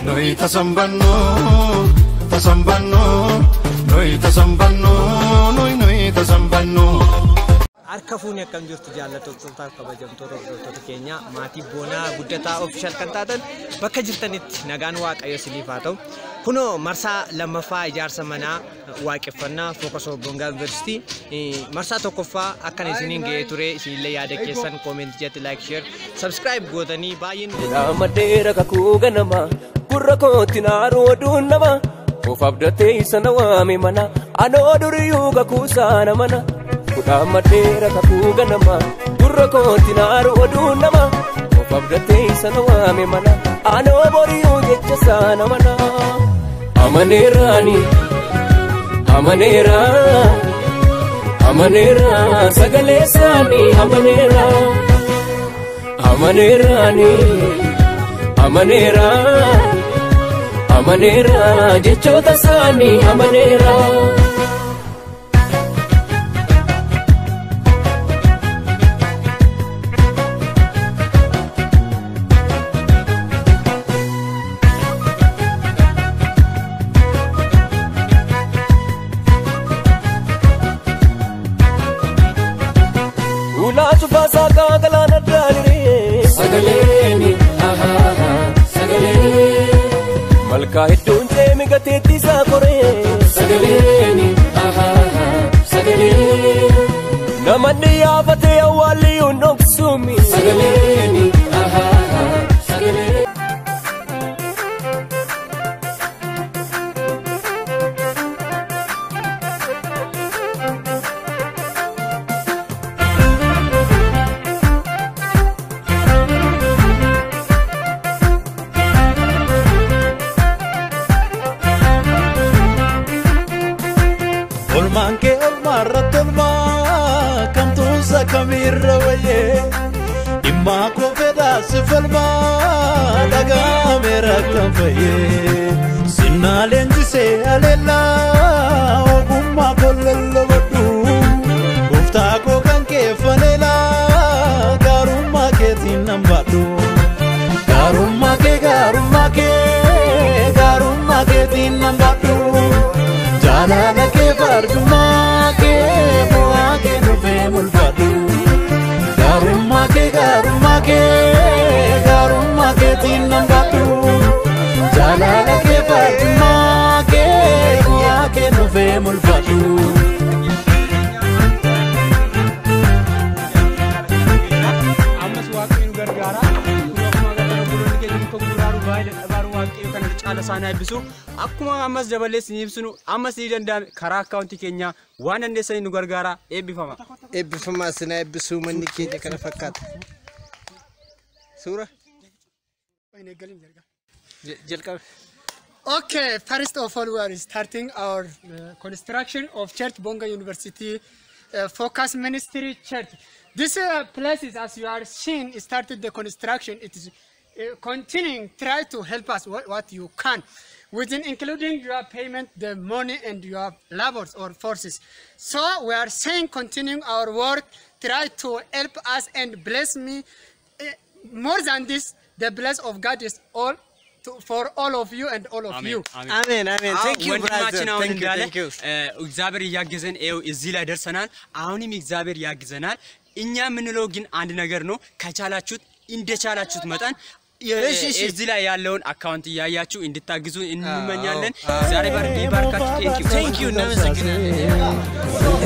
Noi tasambannu tasambannu noi tasambannu noi noi tasambannu. Harka fuunee akkam jirtu jaallattoota kabajamtoota hordoftoota keenya maatii Boonaa Guddataa Official kan taatan bakka jirtanitti nagaan Waaqayyo isiniif haa ta'u. Kunoo marsaa lammaffaa ijaarsa manaa waaqeffannaa Focus of Bongaa University marsaa tokkoffaa akkana isiniin ga'ee ture. Isinillee yaada keessan comment jalatti like, share, subscribe gootanii baay'een Maddeera kakuu ganama gurra kootti naaruu oduun nama of abdatee isa na waame mana anoo duriyyuu kakuu saana mana. Maddeera kakuu ganama gurra kootti naaruu oduun nama of abdatee isa na waame mana anoo boriyyuu jecha saana mana. Amaneeraani amaneera amaneera sagalee saanii amaneera amaneeraani amaneera amaneera jechoota saanii amaneera. Malkaa hedduun ceemi gateetti isaa koree sagaleeni sagalee namanni yaafatee awwaalli hin dhoksuumi sagaleeni sagalee. Olmaan kee olmaarratti olmaa kamtuunsa kamirra wayyee dhimmaa koo fedhaa si falmaa dhagaameera kan fayyee sinnaa leenjisee aleellaa ogummaa koo lallabadhu gooftaa koo kan kee faneelaa gaarummaa keetiin nan baadhu gaarummaa kee gaarummaa kee gaarummaa keetiin nan baadhu. Jaalala kee barjummaa kee bu'aa kee dhufee mul'atu. Gaarummaa kee gaarummaa kee gaarummaa keetiin nan baadhu. Jaalala kee barjummaa kee bu'aa kee dhufee mul'atu. Ammas Waaqayyo nu gargaara. Caala isaanii eebbisu. Akkuma ammas dabalees ni ibsinu ammas ni danda'ame karaa akkaawuntii keenyaa waan dandeessanii nu gargaara. Eebbifama. Eebbifamaa sinaa eebbisuu manni keenya kana fakkaata. Suura? Jalqabe. Okay, first of all, we are starting our construction of Church Bonga University Focus Ministry Church. This place is, as you are seeing, started the construction. It is continuing. Try to help us what you can, within including your payment, the money, and your labors or forces. So we are saying, continuing our work, try to help us and bless me. More than this, the bless of God is all for all of you and all of you. Amen, amen. Thank you, brother. Thank you, thank you. እግዚአብሔር እያገዘን ይኸው እዚህ ላይ ደርሰናል። አሁንም እግዚአብሔር ያግዘናል። እኛ የምንለው ግን አንድ ነገር ነው። ከቻላችሁት እንደቻላችሁት መጠን እዚህ ላይ ያለውን አካውንት እያያችሁ እንድታግዙ እንመኛለን። ዛሬ ባርካችሁ። Thank you. Thank you. እናመሰግናለን።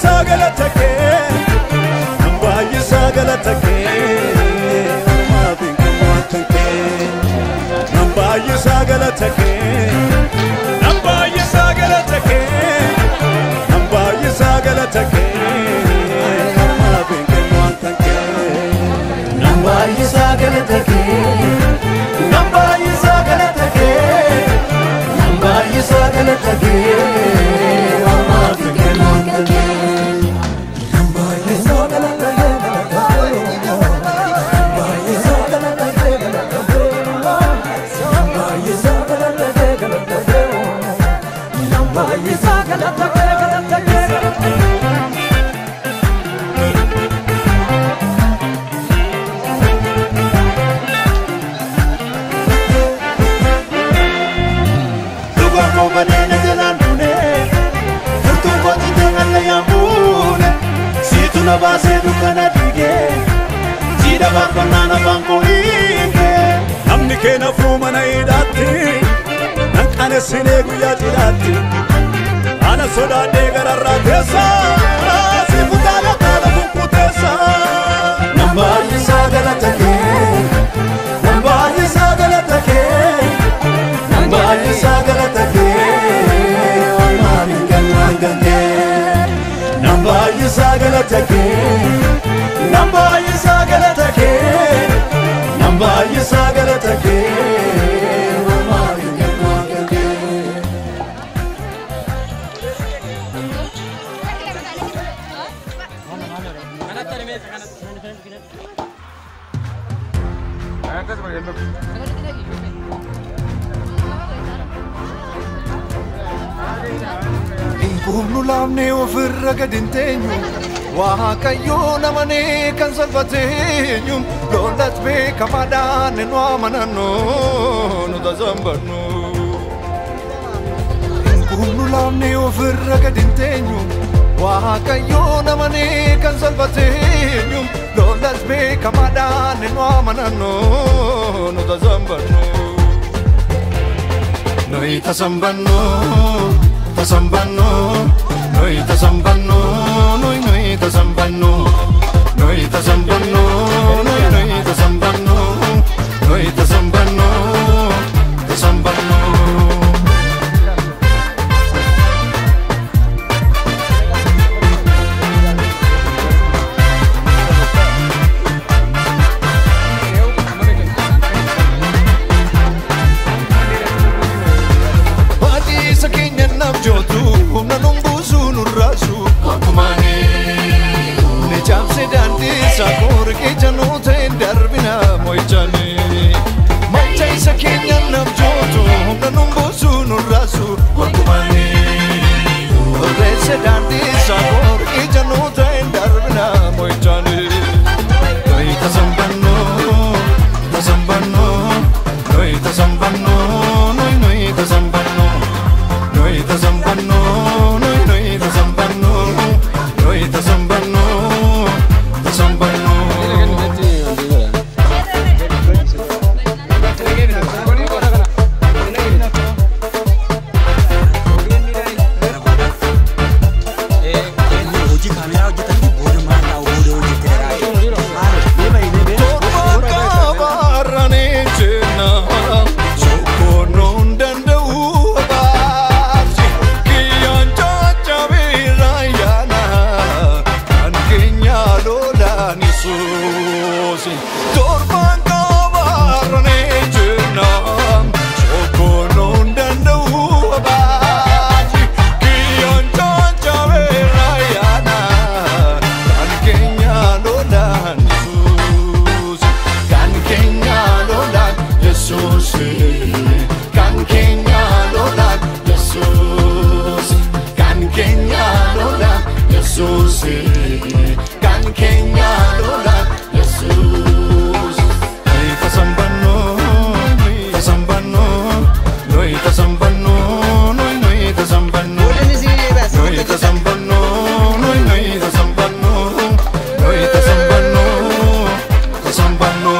baay'isaa galata kee, nan baay'isaa galata kee, ormaaf hin kennu akkan kee. Nan baay'isaa galata kee, nan baay'isaa galata kee, nan baay'isaa galata kee, ormaaf hin kennu akkan kee. Nan baay'isaa galata kee, nan baay'isaa galata kee, nan baay'isaa galata kee, ormaaf hin kennu akkan kee. Nan baay'isaa galata kee, nan baay'isaa galata kee, nan baay'isaa galata kee, nan baay'isaa galata kee, galata kee. Dhugaa koo badee na jalaan duune, furtuun koo citee hallayyaa buune, siitu na baasee dukkana diigee, jiidha faarfannaan afaan koo hiikee. Namni kee nafuu mana hidhaatti, nan qanessinee guyyaa cidhaatti, ana sodaadhee gararraa teessa, si kutaala taala kukkuteessa. Nan baay'isaa galata kee, nan baay'isaa galata kee, nan baay'isaa galata kee, ormaaf hin kennu hangan kee. Nan baay'isaa galata kee, nan baay'isaa galata kee, nan baay'isaa galata kee, ormaaf hin kennu hangan kee. Hinquufnu laafnee ofirra gad hin teenyu, Waaqayyoon amanee kan salphateenyu, lolas beekamaadhaan nu amanannu nu tasambannu. Hinquufnu laafnee ofirra gad hin teenyu, Waaqayyoon amanee kan salphateenyu, lolas beekamaadhaan nu amanannu nu tasambannu. Noi tasambannu, tasambannu, noi tasambannu, noi noi tasambannu, noi tasambannu, noi noi tasambannu, noi tasambannu, tasambannu. Baadhiisa keenya naaf jootu, humna nun buusu nurraasu. Ni caamse daandii isaa qorqee nuu ta'e darbina mo'ichaani. Macha isa keenya naaf jootu, humna nun buusu nurraasu. Qorreesse daandii isaa qorqee nuu ta'e darbina mo'ichaani. Noi tasambannu, tasambannu, noi tasambannu, noi noi tasambannu. Noi tasambannu, noi noi tasambannu, noi tasambannu, tasambannu. Hojii kaameraa hojjetan booda maal ta'u booda hojjettee. Torba qabaarranii jenna, sokkoonnoon danda'u abaarsi, kiyyaan caccabeera yaana, kan keenya lolaan isuusi. Torba qabaarranii jenna, sokkoonnoon danda'u abaarsi, kiyyaan caccabeera yaana, kan keenya lolaan isuusi. Kan keenya lolaan Yesuus. Kan keenya lolaan Yesuus. Kan keenya lolaan Yesuus. Kan keenya lolaan Yesuus. Noi tasambannu, tasambannu, noi tasambannu, noi noi tasambannu. Noi tasambannu, noi noi tasambannu, noi tasambannu, tasambannu.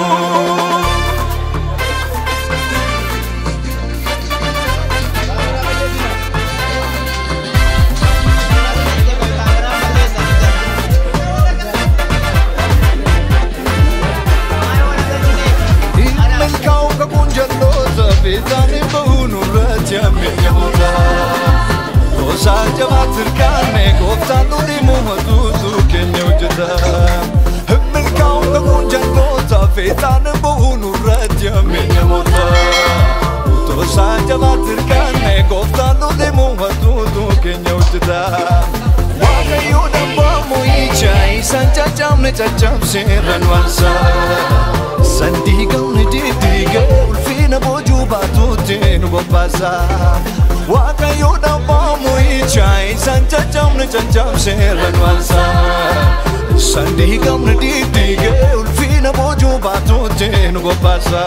Utoosaa jabaatirkaane gooftaan lolii moomatuutu keenya hojjeta. Milkaa'uun qabuun jalloota feetaan bu'uun irratti hammeenya moota. Utoosaa jabaatirkaane gooftaan lolii moomatuutu keenya hojjeta. Waaqayyo dambaa mo'icha isaan caccabne caccabseerran waansa. Sandiigamni diddiiga ulfina boojuu baatuutti nu bobbaasa. Waaqayyo dambaa mo'icha isaan caccabne caccabseerran waansa. Sandiigamni diddiiga ulfina boojuu baatuutti nu bobbaasa.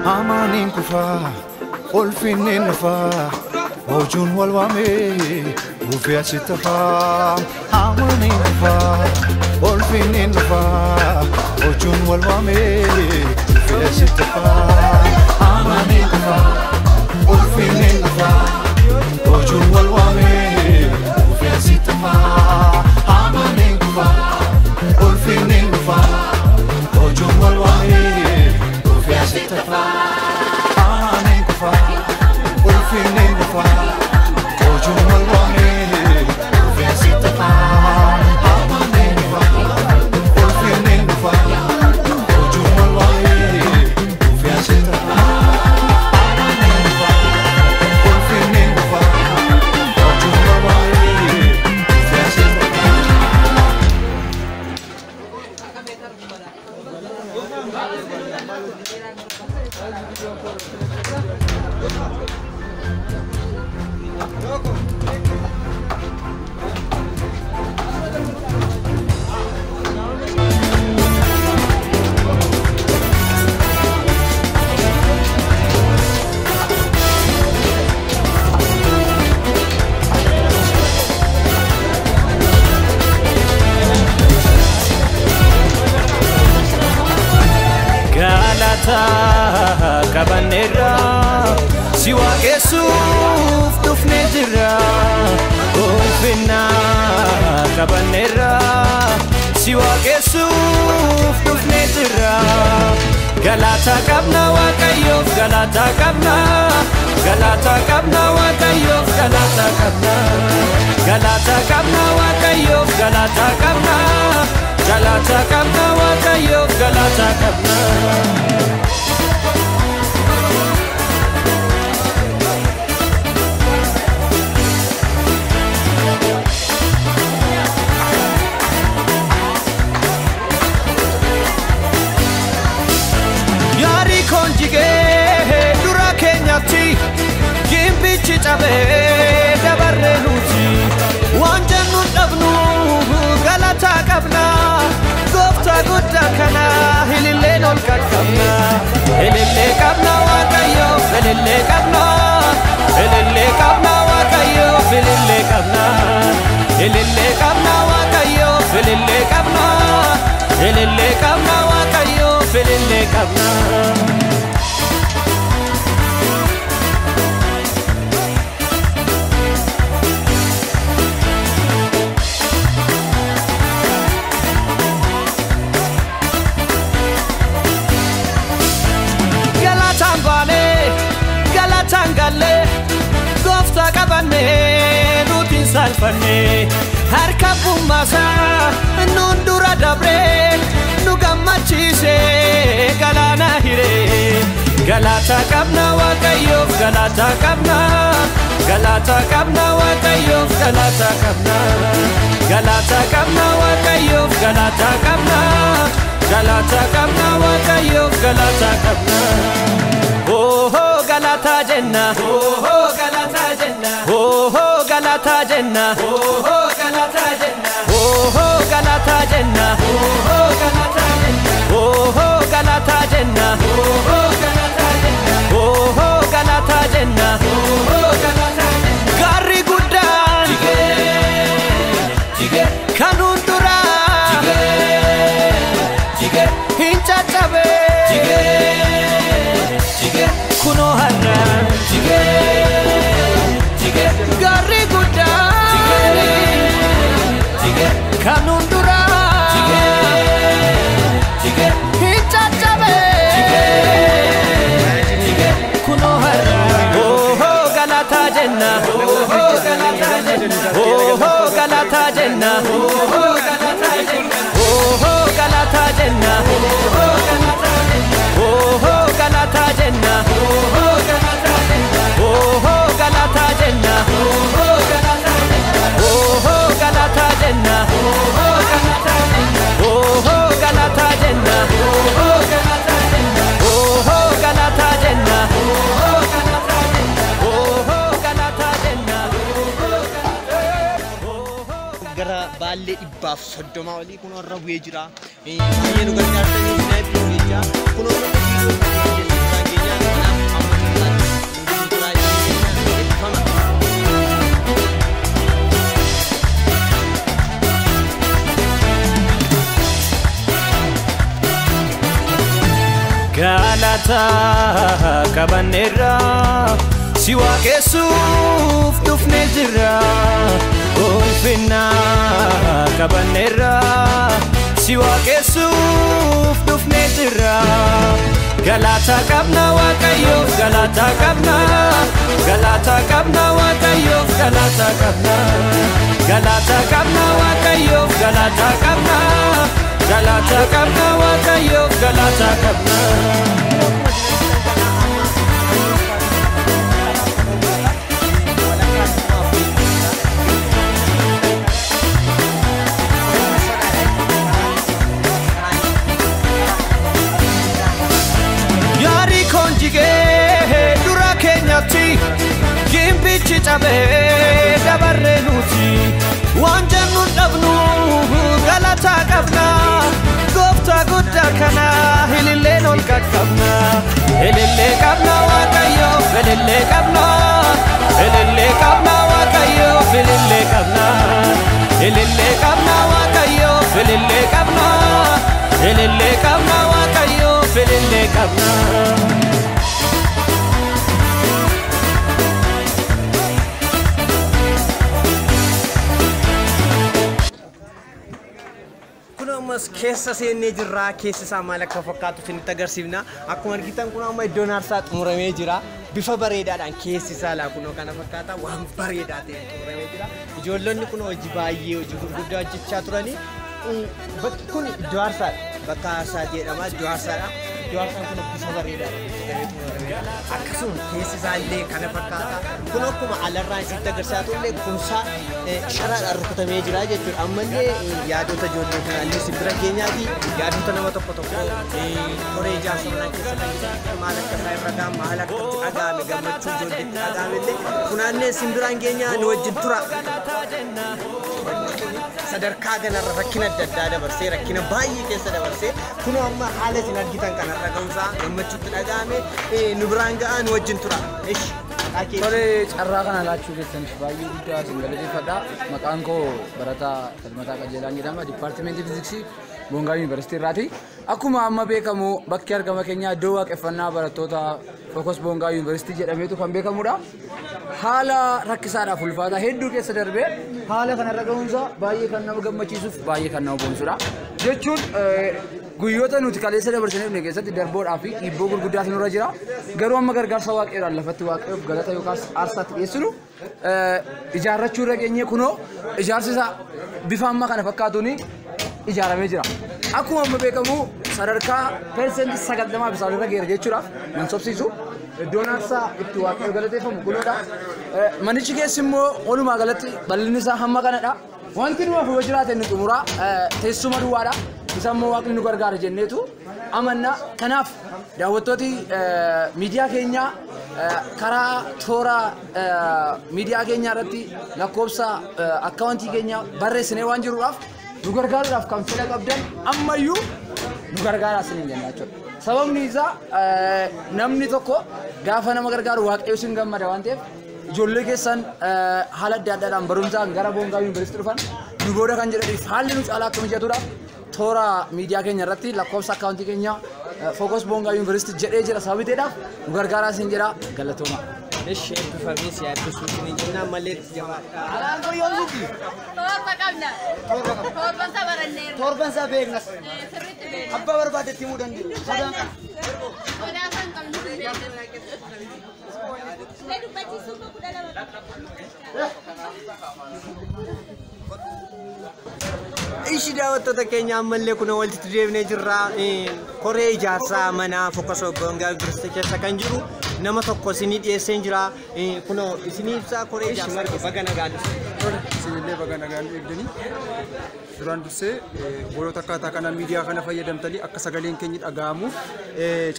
Amaaniin kufaa, ulfinni nufaa, ojuun wal waamee, ufii asitti hafaa. Amaaniin kufaa, ulfinni nufaa, ojuun wal waamee, ufii asitti hafaa. Amaaniin kufaa, ulfinni nufaa, ojuun wal waamee, ufii asitti hafaa. Amaaniin kufaa, ulfinni nufaa, ojuun wal waamee, ufii asitti hafaa. Amaaniin kufaa, ulfinni nufaa, ojuun wal waamee, ufii asitti hafaa. Amaaniin kufaa, ulfinni nufaa, ojuun wal waamee, ufii asitti hafaa. Amaaniin kufaa, ulfinni nufaa, ojuun wal waamee, ufii asitti hafaa. Galata qabanneerra si waaqessuuf dhufnee jirra. Ulfinna qabanneerra si waaqessuuf dhufnee jirra. Galata qabna Waaqayyoof galata qabna. Galata qabna Waaqayyoof galata qabna. Galata qabna Waaqayyoof galata qabna. Galata qabna Waaqayyoof galata qabna. Yaarii koon jigee dura keenyatti gimbichi cabee dabarree nuti waan jennu dhabnu galata qabna gooftaa guddaa kana ililleen ol qaqqabna. Ilillee qabna Waaqayyoof ilillee qabna. Ilillee qabna Waaqayyoof ilillee qabna. Ilillee qabna Waaqayyoof ilillee qabna. Ilillee qabna Waaqayyoof ilillee qabna. Galataan baanee galataan gallee gooftaa qabannee nuti hin salphanne harka bummaasaa nuun dura dabree nu gammachiise galaana hiree. Galata qabna Waaqayyoof galata qabna. Galata qabna Waaqayyoof galata qabna. Galata qabna Waaqayyoof galata qabna. Galata qabna Waaqayyoof galata qabna. Oh galata jenna. Oh galata jenna. Oh galata jenna. Oh galata jenna. Oh galata jenna. Oh galata jenna. Oh galata jenna. Oh galata jenna. Oh galata jenna. Oh galata jenna. Gaarri Jigee jigee kunoo har'a jigee jigee gaarri guddaa jigee jigee kan hunduraa jigee jigee hin caccabe jigee jigee kunoo har'a oh galataa jenna oh galataa jenna oh galataa jenna oh galataa jenna oh galataa jenna oh galataa jenna oh galataa jenna oh galataa jenna oh galataa jenna oh galataa jenna oh galataa jenna. Gara baallee 130 olii kun irra bu'ee jira. Baay'ee nu gargaartanii snipe hojjechaa kun irra viidiyoo keenya kanaaf amma turaa. Galata qabanneerra si waaqessuuf dhufnee jirra. Ulfina qabanneerra si waaqessuuf dhufnee jirra. Galata qabna Waaqayyoof galata qabna, galata qabna Waaqayyoof galata qabna, galata qabna Waaqayyoof galata qabna, galata qabna Waaqayyoof galata qabna. Yaari koon jigee dura keenyatti gimbichi cabee dabarree nuti waan jennu dhabnu galata qabna gooftaa guddaa kana ililleen ol qaqqabna ilillee qabna Waaqayyoof ilillee qabna ilillee qabna Waaqayyoof ilillee qabna ilillee qabna Waaqayyoof ilillee qabna ilillee qabna Waaqayyoof ilillee qabna. Kun ammas keessa seennee jirra. Keessi isaa maal akka fakkaatu isinitti agarsiifna. Akkuma argitan kun amma iddoon aarsaa xumuramee jira. Bifa bareedaadhaan keessi isaa laa kunoo kana fakkaata. Waan bareedaa ta'e xumuramee jira. Ijoollonni kun hojii baay'ee hojii gurguddaa hojjechaa turanii. Bakki kun iddoo aarsaadha. Bakka aarsaa jedhama. Iddoo aarsaadha. Iddoo aarsaan kun bifa bareedaadhaan hojjetamee xumuramee jira. Akkasuma keessi isaa illee kana fakkaata. Kun akkuma alarraa isinitti agarsiisaa turre kumsaa sharaadhaan rukutamee jira jechuudha. Ammallee yaadota ijoollee kanaallee si bira keenyaati. Yaadota nama tokko tokko koree ijaarsa manaa keessa kan jiran maal akka isaa irra ga'an maal akka itti dhaga'ame gammachuu ijoolleetti dhaga'ame illee kunaannee si biraan keenyaa nu wajjin tura. Sadarkaa kanarra rakkina adda addaa dabarsee rakkina baay'ee keessa dabarsee kunoo amma haala isin argitan kanarra ga'uusaa gammachuutti dhaga'ame nu biraan ga'aa nu wajjin tura. Ishi. Tole carraa kana laachuu keessaniif baay'ee guddaa isin galateeffadha. Maqaan koo Barataa Falmataa Qajeelaan jedhama. Dipaartimentii Fiiziksii Boongaa Yuunivarsiitii irraati. Akkuma amma beekamu bakki argama keenyaa iddoo waaqeffannaa barattoota Focus Boongaa Yuunivarsiitii jedhameetu kan beekamudha. Haala rakkisaadhaaf ulfaataa hedduu keessa darbee haala kanarra ga'uunsaa baay'ee kan nama gammachiisuuf baay'ee kan nama boonsudha. Jechuun guyyoota nuti kaleessa dabarsinee dhufne keessatti darboodhaa fi dhiibboo gurguddaatu nurra jira. Garuu amma gargaarsa waaqayyoodhaan lafatti waaqayyoof galata yookaas aarsaatti dhiyeessinu ijaarrachuu irra geenyee kunoo ijaarsi isaa bifa ammaa kana fakkaatuun ijaaramee jira. Akkuma amma beekamu sadarkaa 90% bishaan irra geera jechuudhaaf nan sobsiisu. Iddoon aarsaa itti waaqayyo galateeffamu kunoodha. Manichi keessi immoo walumaa galatti bal'inni isaa hamma kanadha. Wanti nu hafu yoo jiraate inni xumuraa teessuma duwwaadha. Isa immoo waaqni nu gargaara jenneetu amanna. Kanaaf daawwattooti miidiyaa keenyaa karaa toora miidiyaa keenyaa irratti lakkoofsa akkaawuntii keenya barreessinee waan jiruudhaaf nu gargaaruudhaaf kan fedha qabdan ammayyuu nu gargaaraa isiniin jenna jechuudha. Sababni isaa namni tokko gaafa nama gargaaru waaqayyo isin gammada waan ta'eef ijoollee keessan haala adda addaadhaan barumsaan gara Boongaa Yuunivarsiitii dhufan nu booda kan jedhaniif haalli nu caalaa akka mijatuudhaaf toora miidiyaa keenya irratti lakkoofsa akkaawuntii keenya Focus Boongaa Yuunivarsiitii jedhee jira sababii ta'eedhaaf nu gargaaraa isin jedha galatooma. Ishi eebbifamii si eebbisuu isin jenna malee jabaadha. Alaan goyoomsuuti. Torba qabna. Torban isaa baranneerra. Torban isaa beeknas. Sirriitti beekna. Abbaa barbaadetti himuu dandeenya. Sodaan kana. Sodaa kan qabnu hin beekna. Ishee dubbachiisuu koo 12 qabna. Ishi daawwattoota keenya ammallee kun walitti deebinee jirra. Koree ijaarsaa manaa Focus Boongaa Yuunivarsiitii keessa kan jiru nama tokko isinii dhiyeessee jira. Kunoo isinii ibsaa koree ijaarsaa baga nagaan dhufte. Isinillee baga nagaan eegdanii duraan dursee obboloota akkaataa kanaan miidiyaa kana fayyadamtanii akka sagaleen keenya dhaga'amuuf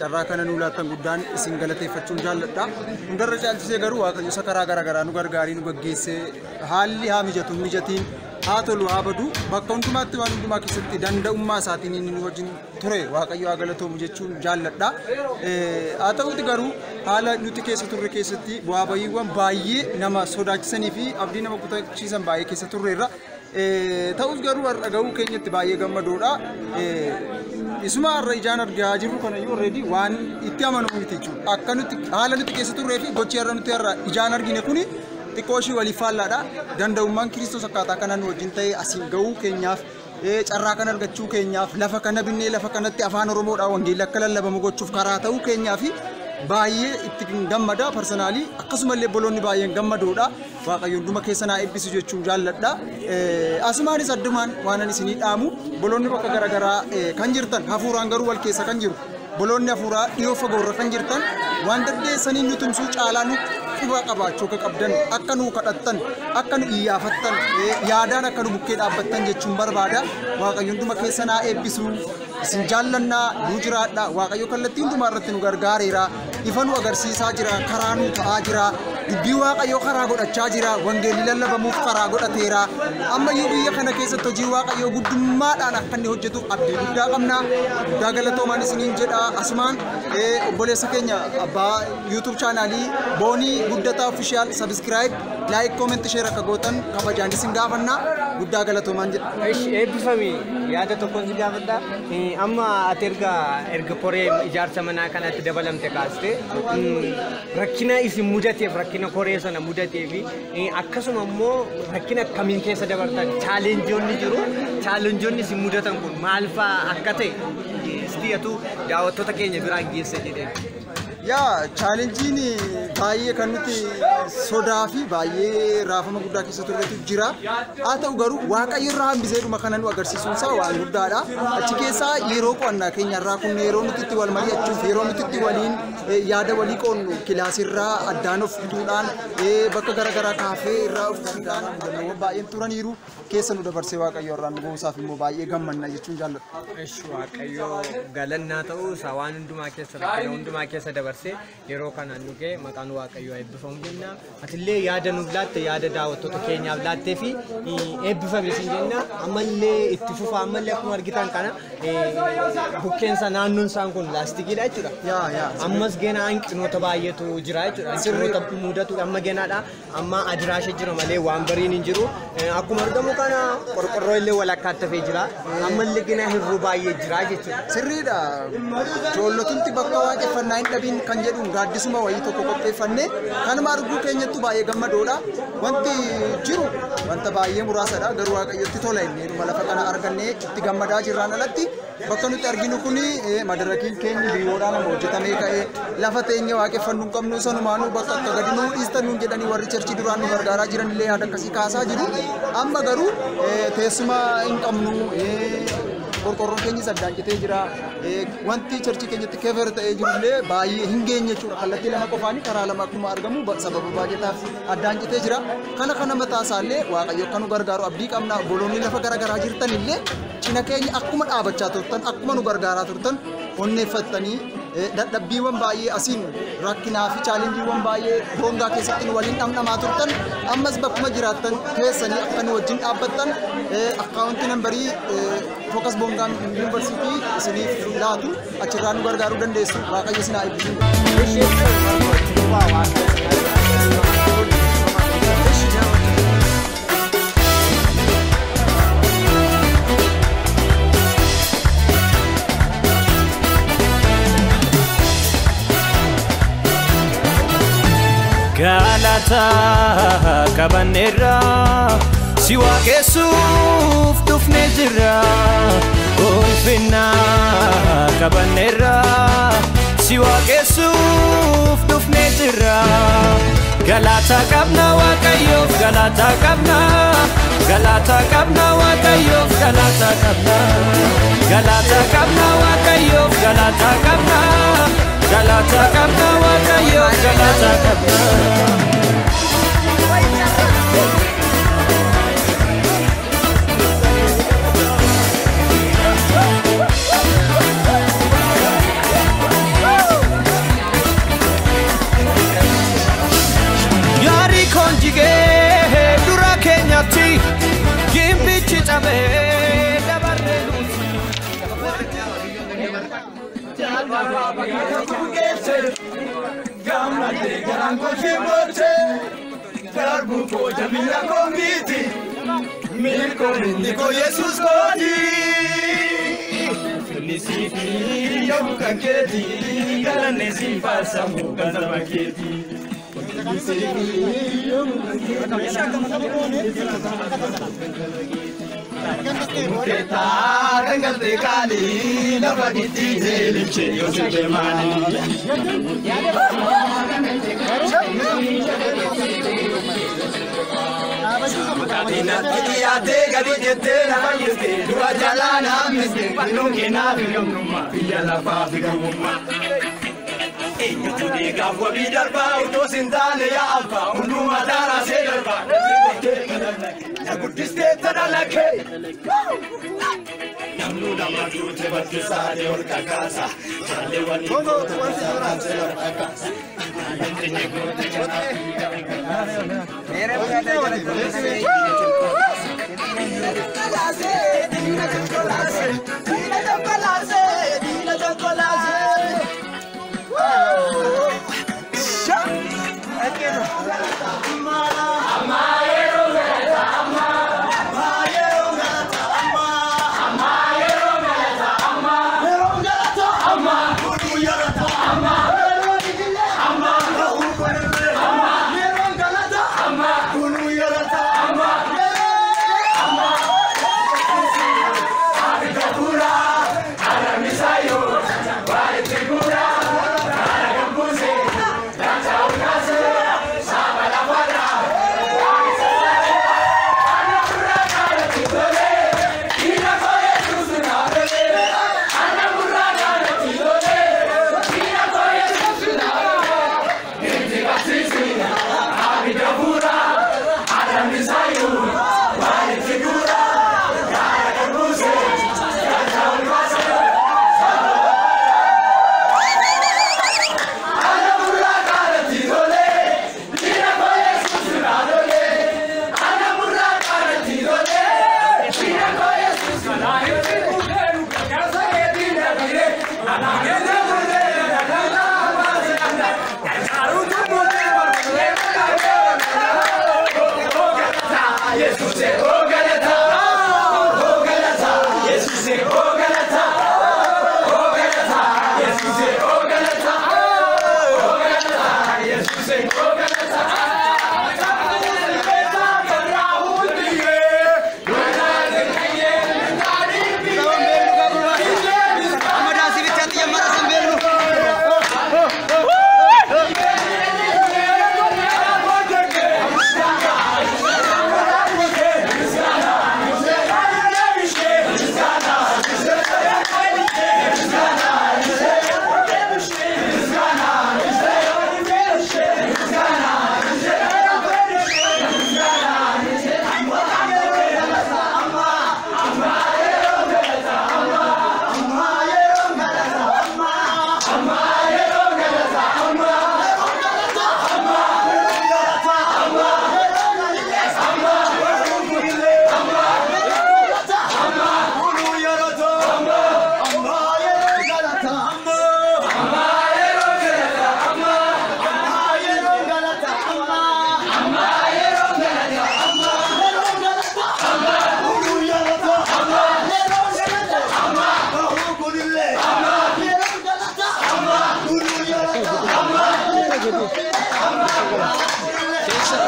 carraa kana nuu laattan guddaan isin galateeffachuun jaalladha. Hundarra caalchisee garuu Waaqayyo isa karaa garaagaraa nu gargaarii nu gaggeessee haalli haa mijatu hin mijatiin haa tolu haa badu bakka hundumaatti waan hundumaa keessatti danda'ummaa isaatiin inni nu wajjin ture Waaqayyo haa galatoomu jechuun jaalladha. Haa ta'uti garuu haala nuti keessa turre keessatti bu'aa bayiiwwan baay'ee nama sodaachisanii fi abdii nama kutachiisan baay'ee keessa turreerra. Ta'us garuu har'a gahuu keenyatti baay'ee gammadoodha. Isuma har'a ijaan argaa jirru kanayyuu already waan itti amanamu miti jechuudha. Akka nuti haala nuti keessa turree fi gochi har'a nuti har'a ijaan argine kuni xiqqoo ishii waliif faallaadha. Danda'ummaan Kiristoos akkaataa kanaan nu wajjin ta'ee asiin gahuu keenyaaf carraa kana argachuu keenyaaf lafa kana binnee lafa kanatti afaan Oromoodhaan wangeelli akka lallabamu gochuuf karaa ta'uu keenyaaf baay'ee itti gammada parsanaalii akkasumallee obboloonni baay'een gammadoodha. Waaqayyo hunduma keessa naa eebbisu jechuun jaalladha. Asumaanis addumaan waan ani isinii dhaamu obboloonni bakka garaagaraa kan jirtan hafuuraan garuu wal keessa kan jiru. Obboloonni hafuuraa dhiyoo fagoorra kan jirtan waan dandeessanii nu tumsuu caalaa nu quba qabaachuu akka qabdan akka nu kadhattan akka nu iyyaafattan yaadaan akka nu bukkee dhaabbattan jechuun barbaada. Waaqayyo hunduma keessa naa eebbisu. Isin jaallannaa nu jiraadha. Waaqayyo kallattii hundumaa irratti nu gargaareera. Ifa nu agarsiisaa jira. Karaa nu ta'aa jira. Dubbii Waaqayyoo karaa godhachaa jira. Wangeelli lallabamuuf karaa godhateera. Ammayyuu biyya kana keessatti hojii Waaqayyoo guddummaadhaan akka inni hojjetuuf abdii guddaa qabna. Guddaa galatoomaan isiniin jedha. Asumaan obboleessa keenya abbaa YouTube chaanaalii Boonii Guddataa Official subscribe, like, comment, share akka gootan kabajaan isin gaafanna. Guddaa galatoomaan jedha. Ishi eebbifamii yaada tokkoon si gaafadha. Amma ati erga koree ijaarsa manaa kanatti dabalamte kaaste rakkina isin mudateef rakkina koree sana mudatee fi akkasuma immoo rakkina akkamiin keessa dabartan chaalenjoonni jiru. Chaalenjoonni isin mudatan kun maal fa'aa akka ta'e istiyatu daawwattoota keenya biraan geesse jedheen. Yaa chaalenjiin baay'ee kan nuti sodaa fi baay'ee raafama guddaa keessa turretu jira. Haa ta'u garuu Waaqayyo irraa hambisee dhuma kana nu agarsiisuun isaa waan guddaadha. Achi keessaa yeroo qo'annaa keenya irraa kun yeroo nuti itti wal mari'achuuf yeroo nuti itti waliin yaada walii qoonnu kilaasirraa addaan of fituudhaan bakka garaagaraa kaafee irraa of fituudhaan mudannoowwan baay'een turaniiru keessa nu dabarsee Waaqayyo irraa nu ga'uusaaf immoo baay'ee gammanna jechuun jaalladha. Ishi Waaqayyo galannaa ta'uu isaa waan hundumaa keessa rakkina hundumaa keessa dabarsee yeroo kana nu ga'e maqaan Waaqayyoo eebbifamu jenna. Atillee yaada nuuf laatte yaada daawwattoota keenyaaf laattee fi eebbifame isin jenna. Ammallee itti fufa ammallee akkuma argitan kana bukkeensa naannoon isaan kun laastikiidha jechuudha. Ammas geenaa hanqinoota baay'eetu jira jechuudha. Hanqinoota mudatu amma geenaadha. Amma adiraasha jira malee waan bariin hin jiru. Akkuma argamu kana qorqorroo illee walakkaatti hafee jira. Ammallee geenaa hirruu baay'ee jira jechuudha. Sirriidha. Ijoollotumti bakka waaqeffannaa hin dhabiin kan jedhuun gaaddisuma wayii tokko qopheeffannee kanuma arguu keenyattu baay'ee gammadoodha. Wanti jiru wanta baay'ee muraasadha. Garuu Waaqayyotti tola inni dhuma lafa kana argannee itti gammadaa jirraan alatti bakka nuti arginu kuni madarakiin keenya biiroodhaan nama hojjetamee ka'ee lafa teenye waaqeffannuu hin qabnu sanumaanuu bakka akka gadi nuu dhiistan nuun jedhanii warri cherchii duraan nu gargaaraa jiran illee yaada akkasii kaasaa jiru. Amma garuu teessuma hin qabnu qorqorroon keenyis addaan citee jira. Wanti cherchii keenyatti kefer ta'ee jirullee baay'ee hin geenye jechuudha. Kallattii lama qofaanii karaa lama akkuma argamu sababa baay'ataaf addaan citee jira. Kana kana mataa isaallee Waaqayyo akka nu gargaaru abdii qabna. Obboloonni lafa garaagaraa jirtan illee cina keenya akkuma dhaabachaa turtan akkuma nu gargaaraa turtan onneeffattanii dadhabbiiwwan baay'ee asiin rakkinaa fi chaalenjiiwwan baay'ee Boongaa keessatti nu waliin dhamdhamaa turtan ammas bakkuma jiraattan keessanii akka nu wajjin dhaabbattan akkaawuntii nambarii Focus Boongaa Yuunivarsiitii isiniif laatu achirraa nu gargaaruu dandeessu. Waaqayyo isin haa eebbisu. Galata qabanneerra si waaqessuuf dhufnee jirra. Ulfina qabanneerra si waaqessuuf dhufnee jirra. Galata qabna Waaqayyoof, galata qabna, galata qabna Waaqayyoof, galata qabna, galata qabna Waaqayyoof, galata qabna, galata qabna Waaqayyoof, galata qabna. Yaarikoon jigee dura keenyatti gimbichi cabee dabarree nuti. Yesus kooti Finisiifi yommuu kan keeti galanne si faarsamu kan saba keeti. Mukkeetaa kan galtee qaalii lafa dhittiitee limchee yoo sirbe maali. Mukaatiin dhiyaatee gadi jettee lafa jirte dura jalaa naamiste fannoon kennaa fi gamnummaa biyya lafaa fi gammummaa. Eenyutu deegaaf wabii darbaa utuu sin taane yaa abbaa hundumaa daaraa see darbaa. Na guddistee tana lakkee. Namnu nama duute bakkisaadee ol kakaasa. Jaalleewwan goota kaasee lafa kakaasa. Amma Keessa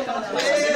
galta.